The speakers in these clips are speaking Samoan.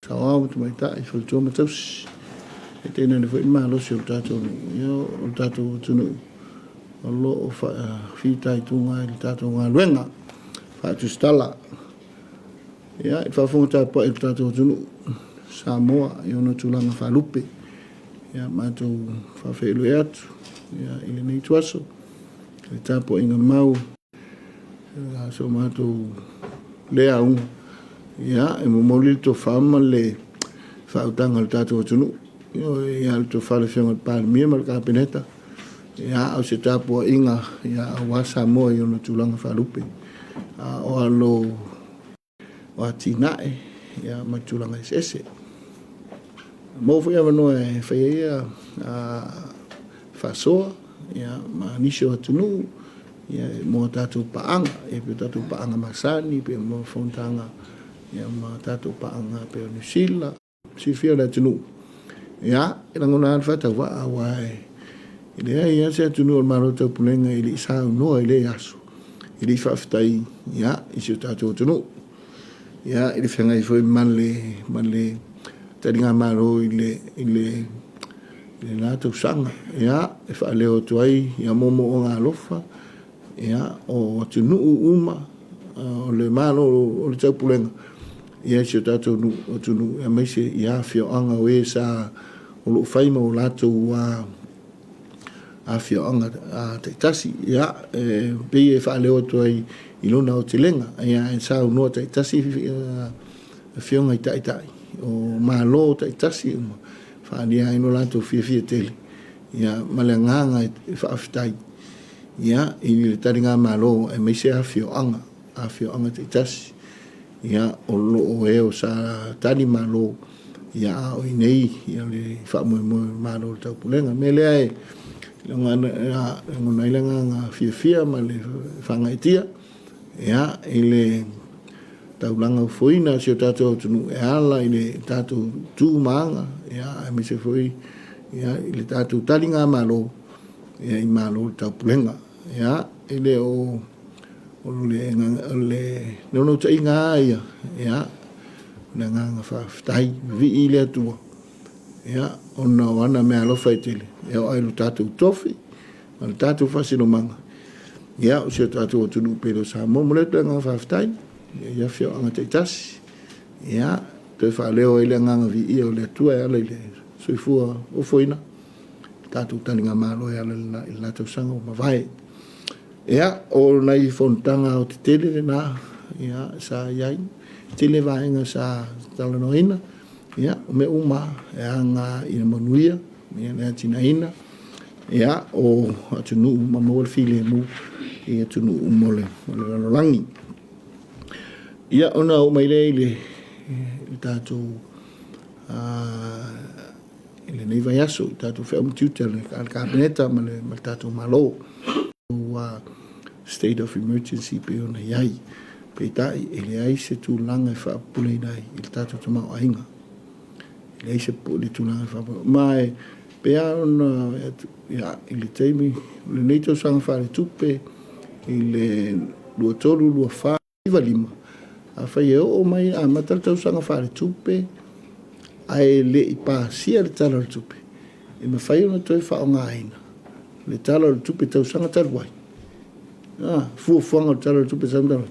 Saoao ma tamaitai, faletua ma tausi, e tainane foi le malosi o le tatou nuu, ia o le tatou atunuu o lo o fitaituga ai i le tatou galuega faatusitala. Ia, i le faafofoga tapuai a le tatou atunuu Samoa i ona tulaga faalupe, ia matou faafeiloai atu ia, i lenei ituaso i le tapuaiga mau so matou lea auga, ia, e momoli le tofa ma le faautaga a le tatou atunuu. Ia, le tofa a le Afioga i le Palemia ma le Kapeneta, ia, o se tapuaiga ia, aua Samoa i ona tulaga faalupe, a o alo o atinae ia, ma tulaga eseese. Maua foi avanoa e fai ai ia faasoa ia, ma nisi o atunuu ia, mo a tatou paaga, ia, pei o tatou paaga masani, pei mo fonotaga ia, ma tatou paaga pei o Niu Sila. Silafia o le atunuu, ia, e lagona lava le faatauvaa, aua e leai lava se atunuu o le Malo o Taupulega e le i saunoa i lea aso, e le i faafetai ia, i si o tatou atunuu. Ia, i le feagai foi ma le taligamalo i lena tausaga. Ia, e faaleo atu ai ia moomooga alofa ia, o atunuu uma o le Malo o le Taupulega ia i si o tatou atunuu, aemaise ia afioaga o e sa o lo o fai ma o latou afioaga taitasi. Ia, e pei e faaleo atu ai i lona aotelega, ia, e saunoa taitasi afioga i taitai o Malo taitasi uma, faaalia ai lo latou fiafia tele, ia, ma le agaga e faafetai, ia, i le taligamalo aemaise afioaga, afioaga taitasi, ia, o lo o e o sa tali malo, ia, a o i inei, ia, le faamoemoe o le Malo o le Taupulega. O le mea lea e lagona ai le agaga fiafia ma le faagaeetia, ia, i le taulaga ofoina o si o tatou atunuu e ala i le tatou tu ma aga, ia, aemaise foi, ia, i le tatou taligamalo, ia, i Malo o le Taupulega. Ia, e le o o le naunautaiga lava ia, ia, o le agaga faafetai, vivii i le Atua, ia, ona o ana meaalofa e tele, e oo ai i lo tatou tofi ma le tatou faasinomaga, ia, o si o tatou atunuu pele o Samoa. Momoli atu le agaga faafetai i afioaga taitasi, ia, toe faaleo ai le agaga viia o le Atua e ala i le soifua ofoina, le tatou taligamalo e ala i le tausaga ua mavae. Ia, o nai fonotaga aoaotetele lena, ia, sa i ai, tele vaega sa talanoaina, ia, o mea uma e aga i le manuia, ia, le atinaeina, ia, o atunuu ma maua le filemu i atunuu uma o le lalolagi. Ia, ona oo mai lea i le tatou i lenei vaiaso i tatou feau ma tiute a le Kapeneta ma le tatou Malo. Ua state of emergency pei ona i ai. Peitai, e leai se tulaga e faapuleina ai i le tatou tamaoaiga. E leai se le tulaga e faapuleina. Ma e pei lava ona ia, i le taimi, lenei tausaga faaletupe i le 23, 24, 95, afai e oo mai amata le tausaga faaletupe ae le i pasia le Tala o le Tupe, e mafai ona toe faaaogaina le Tala o le Tupe tausaga talu ai, fuafuaga o le Tala o le Tupe tausaga talu ai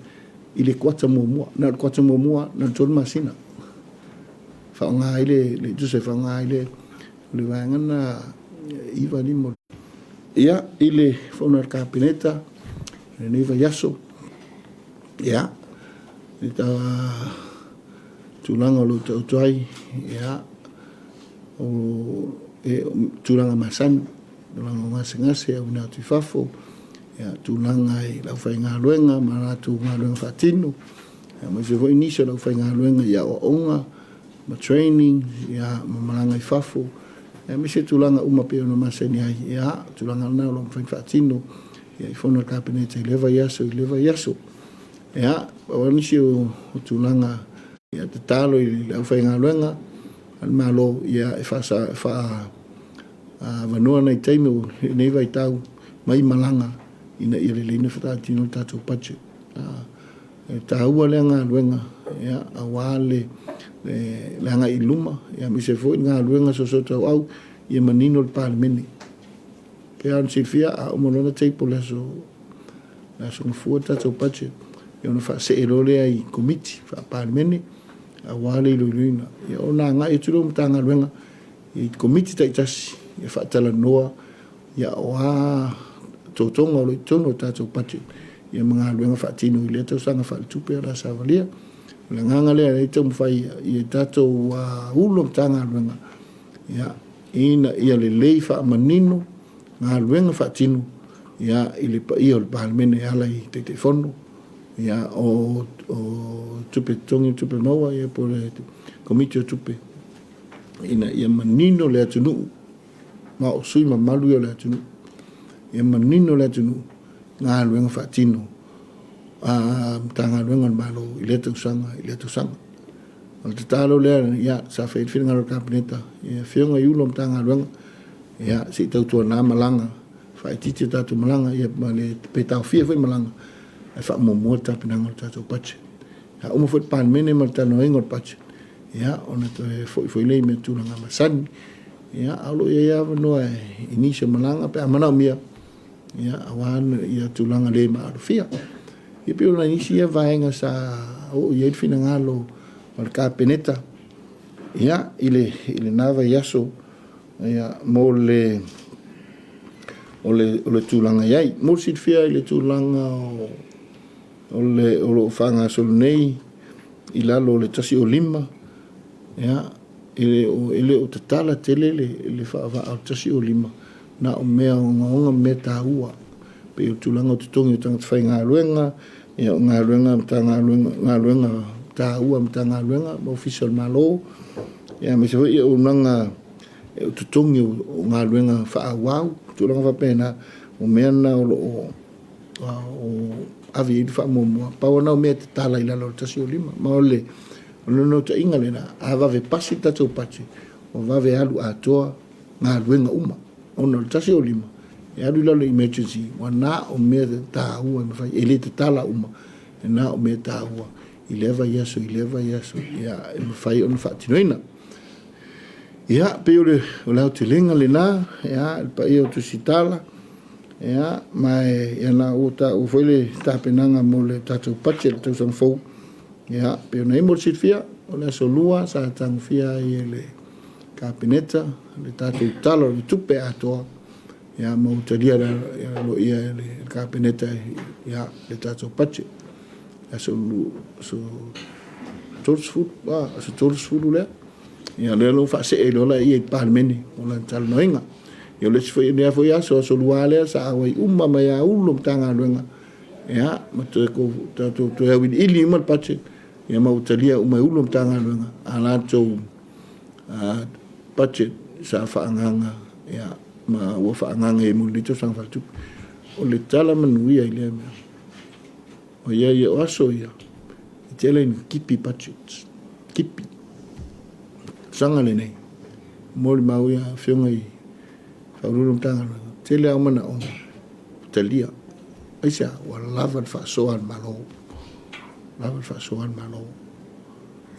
i le kuata muamua, na o le kuata muamua, na o le 3 masina. Faaaoga ai le, tusa e faaaoga ai le vaega lena 9, 5. Ia, i le fono a le Kapeneta i lenei vaiaso, ia, i le tulaga o lo o taoto ai, ia, o tulaga masani, tulaga o gasegase auina atu i fafo, ia, tulaga i le aufaigaluega ma latou galuega faatino, aemaise foi nisi o le aufaigaluega i aoaoga ma training, ia, ma malaga i fafo, aemaise tulaga uma pei ona masani ai, ia, tulaga lena o lo o mafai ona faatino, ia, i fono a le Kapeneta i lea vaiaso i lea vaiaso. Ia, pau lava nisi o tulaga, ia, tatalo i le aufaigaluega a le Malo, ia, e faaavanoa nai taimi o lenei vaitau mai malaga ina ia lelei ona faatino le tatou budget. E taua lea galuega, ia, aua le le agai i luma, aemaise foi le galuega soosootaua ia manino le Palemene. E pei ona silafia, a uma loa ona table i le aso, le aso Gafua le tatou budget, ia ona faasee loa lea i Komiti Faa-Palemene aua le iloiloina. Ia ona agai atu lea o Matagaluega i Komiti taitasi e faatalanoa ia o a totoga o lo o i totonu o le tatou budget ia ma galuega faatino i lea tausaga faaletupe o le a savalia. O le agaga lea e taumafai ia tatou Ulu o Matagaluega ia, ina ia lelei faamanino galuega faatino ia, i le paia o le Palemene e ala i Taitaifono ia, o tupe totogi ma tupe maua ia, po o le Komiti o Tupe, ina ia manino le atunuu ma o sui mamalu ia o le atunuu, ia manino le atunuu galuega faatino a Matagaluega a le Malo i lea tausaga i lea tausaga. O le tatalo lea, ia, sa fai ai le finagalo o le Kapeneta i afioga i Ulu o Matagaluega, ia, se i tautuana malaga, faaitiitia tatou malaga, ia, ma le, pe taofia foi malaga, ae faamuamua le tapenaga o le tatou budget. A uma foi le Palemene ma le talanoaina o le budget, ia, ona toe foi foi lea i mea tulaga masani. Ia, a o lo o i ai avanoa i nisi o malaga pe a manaomia, ia, aua ia tulaga le maalofia. Ia pei o nai isi ia vaega sa oo i ai le finagalo o le Kapeneta, ia, i le, i lena vaiaso, ia, mo le, o le, o le tulaga i ai. Mo le silafia i le tulaga o, o le, o lo o faagasolo nei i lalo o le 105, ia, e le o, e le o tatala tele le, le faavaa o le 105, na o mea ogaoga ma mea taua, pei o tulaga o totogi o tagata faigaluega, ia o galuega a Matagaluega, galuega taua a Matagaluega ma Ofisa o le Malo, ia aemaise foi ia auaunaga o totogi o galuega faaauau, tulaga faapena, o mea na o lo o ave i ai le faamuamua. Pau lava na o mea e tatala i lalo o le 105. Ma o le naunautaiga lena, a vave pasi le tatou budget, ua vave alu atoa galuega uma. Ona o le 105, e alu i lalo i emergency, ua na o mea taua e mafai, e le tatala uma, e na o mea taua i lea vaiaso, i lea vaiaso, ia, e mafai ona faatinoina. Ia, pei o le, o le aotelega lena, ia, le paia o Tusitala, ia, ma e, ia, na ua taua foi le tapenaga mo le tatou budget le tausaga fou, ia, pei ona i mo le silafia, o le aso lua sa tagofia ai e le Kapeneta le tatou Tala o le Tupe atoa, ia, ma ua talia aloaia e le Kapeneta, ia, le tatou budget. Aso aso 30, aso 30 lea. Ia, lea ua faasee loa la i le Palemene mo lana talanoaina. Ia, o le isi foi lea foi aso, aso lua lea sa auai uma mai a Ulu o Matagaluega, ia, ma toe tatou toe auiliili uma le budget, ia, ma ua talia uma e Ulu o Matagaluega a latou budget sa faaagaaga, ia, ma ua faaagaaga i mo lenei tausaga faaletupe. O le tala manuia i lea mea, oi ai o aso ia, e tele ina tipi budgets, tipi. Tausaga lenei, molimau ia afioga i Faauluulu o Matagaluega, tele lava o manaoga ua talia. Aisea? Ua lava le faasoa a le Malo, lava le faasoa a le Malo.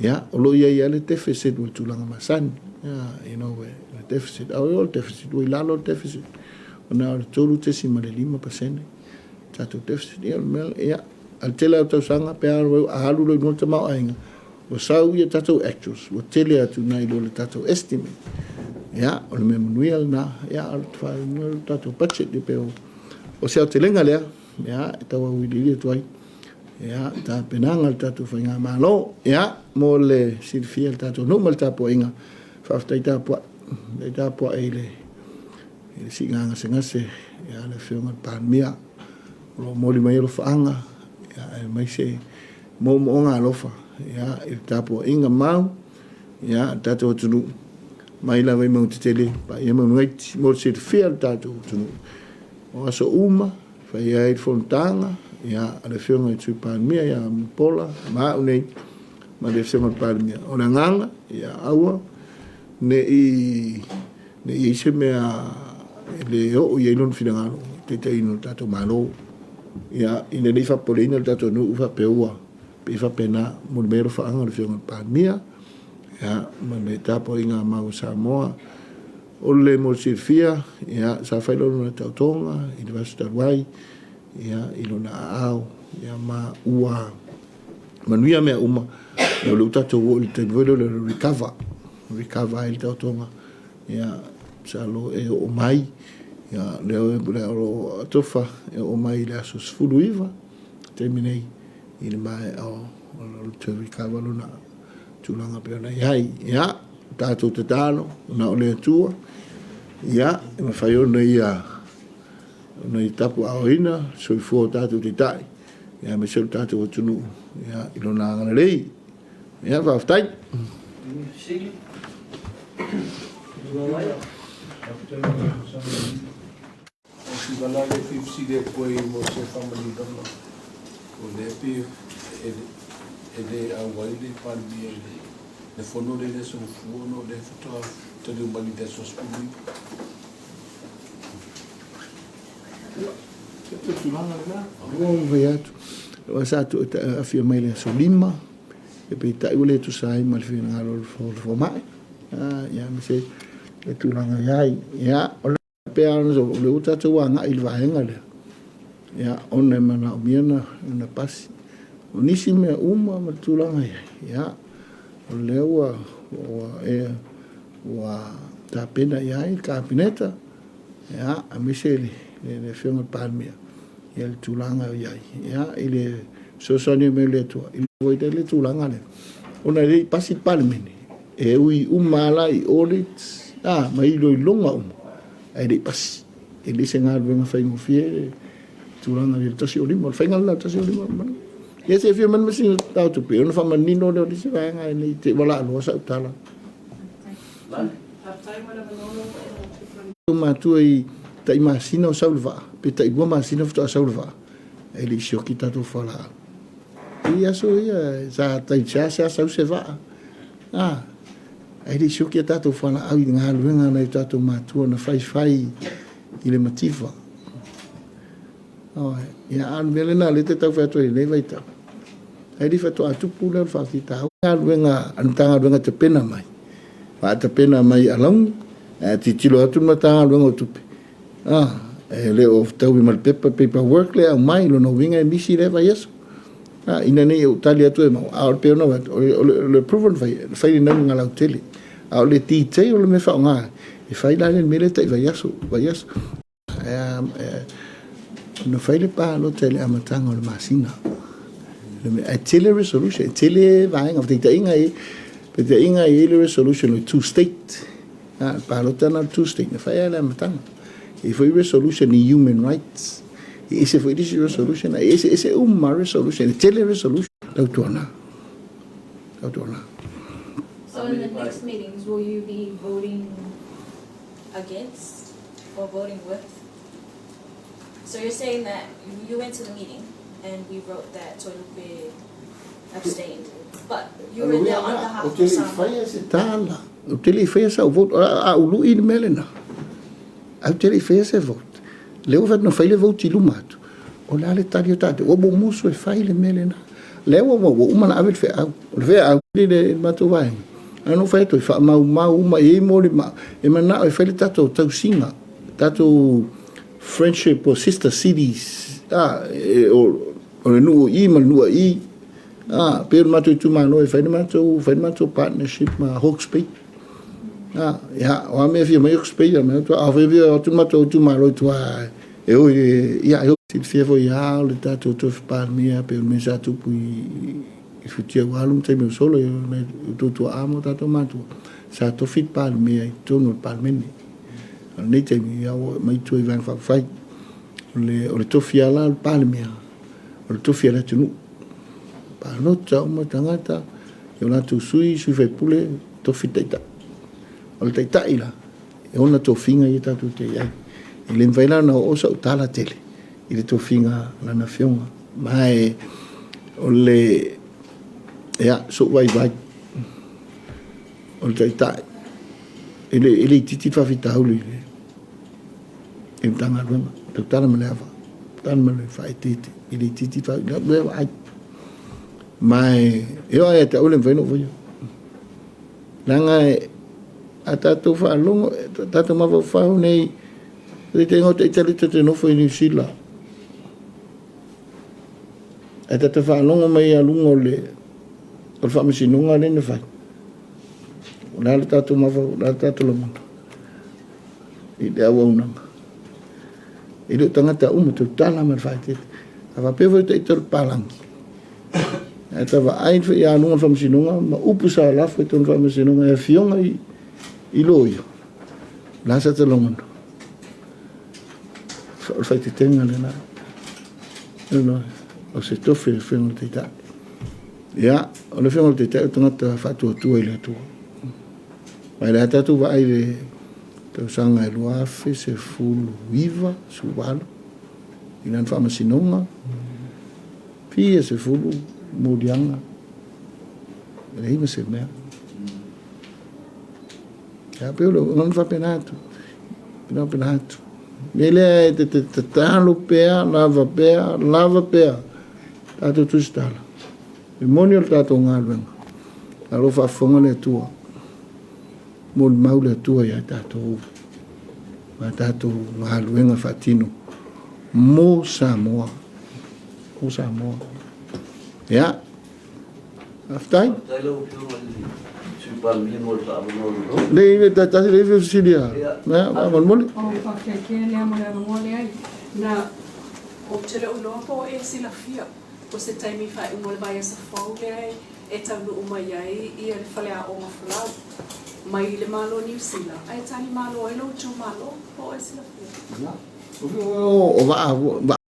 Ia, o lo o i ai lava le deficit o le tulaga masani, you know, le deficit, a o le deficit, ua i lalo le deficit, ona o le 3.5% tatou deficit. Ia, o le mea, ia, a le tele o tausaga, pe a alu loa i luga le tamaoaiga, ua sau ia tatou actuals, ua tele atu nai lo le tatou estimate. Ia, o le mea manuia lena, ia, o le tatou budget, e pei o se aotelega lea, ia, e tau auiliili atu ai, ia, tapenaga a le tatou faigamalo, ia, mo le silafia e le tatou nuu ma le tapuaiga. Faafetai tapuai, faafetai tapuai i le i le siiga gasegase ia le Afioga i le Palemia, o lo o momoli mai alofaaga, ia, aemaise moomooga alofa, ia, i le tapuaiga mau, ia, a le tatou atunuu mai lava i mauga tetele paia mauga iti. Mo le silafia e le tatou atunuu, o aso uma fai ai le fonotaga, ia, a le Afioga i le Sui Palemia ia Mulipola ma au nei ma le Afioga i le Palemia. O le agaga, ia aua ne i ne i i ai se mea e le oo i ai lona finagalo i le taitaiina o le tatou Malo, ia, ina ne i faapopoleina le tatou nuu faapea ua pei faapena. Momoli mai alofaaga o le Afioga i le Palemia, Ia, ma le tapuaiga a mau o Samoa. O le mo le silafia, ia, sa fai lona taotoga i le vaiaso talu ai, ia, i lona aao, ia, ma ua manuia mea uma. Ia, o lea ua tatou oo i le taimi foi lea o le recover, recover ai le taotoga, ia, masalo e oo mai, ia, lea o lo o atofa e oo mai i le aso 19, taimi nei, i le maea o le toe recover lona tulaga pei ona i ai. Ia, tatou tatalo, na o le Atua, ia, e mafai ona ia ona ia tapuaaoina soifua o tatou taitai, ia, aemaise o le tatou atunuu, ia, i lona agalelei. Ia, faafetai. O si vala lea e fia fesili atu ai mo se faamaninoga, o lea e pei e le auai le Palemia i le fono lea i le aso Gafua ona o lea faatoa taliu mai i le aso 19. Ia, tulaga lena. Ua ou fai atu, aua sa afio mai i le aso 5, peitai ua le tusa ai ma le finagalo o le fomai, ia, aemaise le tulaga i ai. Ia, o Pei lava ona o lea ua tatou agai i le vaega lea, ia, ona e manaomia ona pasi. O nisi mea uma ma le tulaga i ai, ia, o lea ua, ua, e, ua tapena i ai le Kapeneta, ia, aemaise le, le, le Afioga i le Palemia, ia le tulaga o i ai, ia, i le fesoasoani mai o le Atua, i le tulaga lea, ona e le i pasi le Palemene, E ui uma lava la i audits a, ma iloiloga uma, ae le i pasi. E le se galuega faigofie le tulaga i le 105. O le faiga lena o le 105. Ia se i afio mai le masina tau tupe, ona faamanino lea o le isi vaega ina i te i ua laaloa sau tala. Matua i tai masina o sau le vaa, pe tai 2 masina faatoa sau le vaa, e le i sioki tatou fualaau. I aso ia, sa tai seasea sau se vaa. A, ae le i sioki a tatou fualaau i galuega a nai o tatou matua na faifai i le mativa. Oi, ia a o le mea lena lea e tau fai atu ai i lenei vaitau. Ae le i faatoa tupu lea o le faafitauli. Galuega a le Matagaluega e tapena mai, faatapena mai i alauni, ae tilotilo atu le Matagaluega o Tupe, a, e le o fetaui ma le pepa, paper work lea e aumai, lona uiga e misi lea vaiaso. A, ina ne i ou tali atu e maua, a o le pei ona avatu, o le approval na fai, na fai i nauna lautele. A o le detail o le mea e faaaoga ai, e fai la le mea lea tai vaiaso, vaiaso. Na fai le palota i le amataga o le masina. Ae tele resolution, e tele vaega, faataitaiga e, faataitaiga e i ai le resolution o le two state. A, le palota lena o le two state, na fai lava i le amataga. E i ai foi resolution i human rights, e ese foi le isi resolution, e eseese uma lava resolution, e tele resolution. Tautuana. Tautuana. So in the next meetings, will you be voting against or voting with? So you're saying that you went to the meeting and we wrote that Toelupe abstained, but you were there on behalf of Ou te le i faia se tala, ou te le i faia sau vote, a ou lui le mea lena. Ae ou te le i faia se vote. Lea ua fai atu na fai le vote i luma atu. O le a le tali o tatou? Ua mumusu e fai le mea lena. Lea ua ua uma ona ave le feau. O le feau i le matou vaega. Ae na ou fai atu e faamaumau uma e i ai molimau. E manao e fai le tatou tausiga, tatou friendship or sister cities, a, e, o, o le nuu i ma le nuu i. A, pei o le matou itumalo e fai le matou, fai le matou partnership ma Hawke's Bay. A, ia, o a mea e fia mai Hawke's Bay, a mea atu, a fai fia atu le matou itumalo i tua, e oi, ia, e silafia foi lava o le tatou tofi Palemia pei o le mea sa tupu i, i Futiaualu ma taimi ua sola, i nai outou tuaa ma o tatou matua, sa tofi le Palemia i totonu o le Palemene. A o lenei taimi, ia, ua aumai i tua i Vaega Faaupufai. O le, o le tofi lava la o le Palemia, o le tofi a le atunuu. Palota uma tagata i o latou sui, sui faipule, tofi le taitai. O le taitai la, e ona tofiga ia tatou te i ai. E le mafai la ona oo sau tala tele i le tofiga a lana afioga. Ma e, o le, ia, sou vaivai, o le taitai, e le, e le itiiti le faafitauli i le, i le Matagaluega, tautala ma le ava, tautala ma le faaeteete, e le itiiti le faafitauli, lea vaai. Ma e, e oo lava ia te au e le mafai ona ou faia. Leaga e a tatou faalogo, tatou mafaufau nei, le taitaiga o Taitai ta te nofo i Niu Sila. Ae ta te faalogo mai ia luga o le o le faamasinoga lea na fai. O le a le tatou mafaufau, o le a le tatou lagona i le auaunaga. E le o tagata uma tautala ma le faaeteete. A faapea foi o Taitai o le palagi, ae ta vaai ia luga o le faamasinoga ma upu sa lafo i totonu o le faamasinoga e afioga i loia, o le a sa ta lagona? O le faaeteetega lena. O se tofi o le Afioga i le Taitai. Ia, o le Afioga i le Taitai o le tagata faatuatua i le Atua. Ma e le a tatou vaai i le tausaga e 2019, 18, i lana faamasinoga, fia sefulu moliaga, e leai ma se mea. Ia, pei o le lagona faapena atu, faapena atu. Me lea e te tatalo pea, lava pea, lava pea, tatou tusitala. E moni o le tatou galuega, a o lo o faafofoga le Atua, molimau le Atua ia tatou ma tatou galuega faatino mo Samoa, mo Samoa. Ia, faafetai. Faafetai lau Afioga i le Sui Palemia mo le faaavanoa lelei. Le i tasi le fesili a. Ia, faamolemole. Oh, faafetai tele lea mo le avanoa lea. Na ou te le o iloa po o e silafia o se taimi faaiuga o le vaiaso fou lea e taunuu mai ai ia le faleaoga folau mai le Malo o Niu Sila ae talimalo ai lou itumalo po o e silafia. O vaa.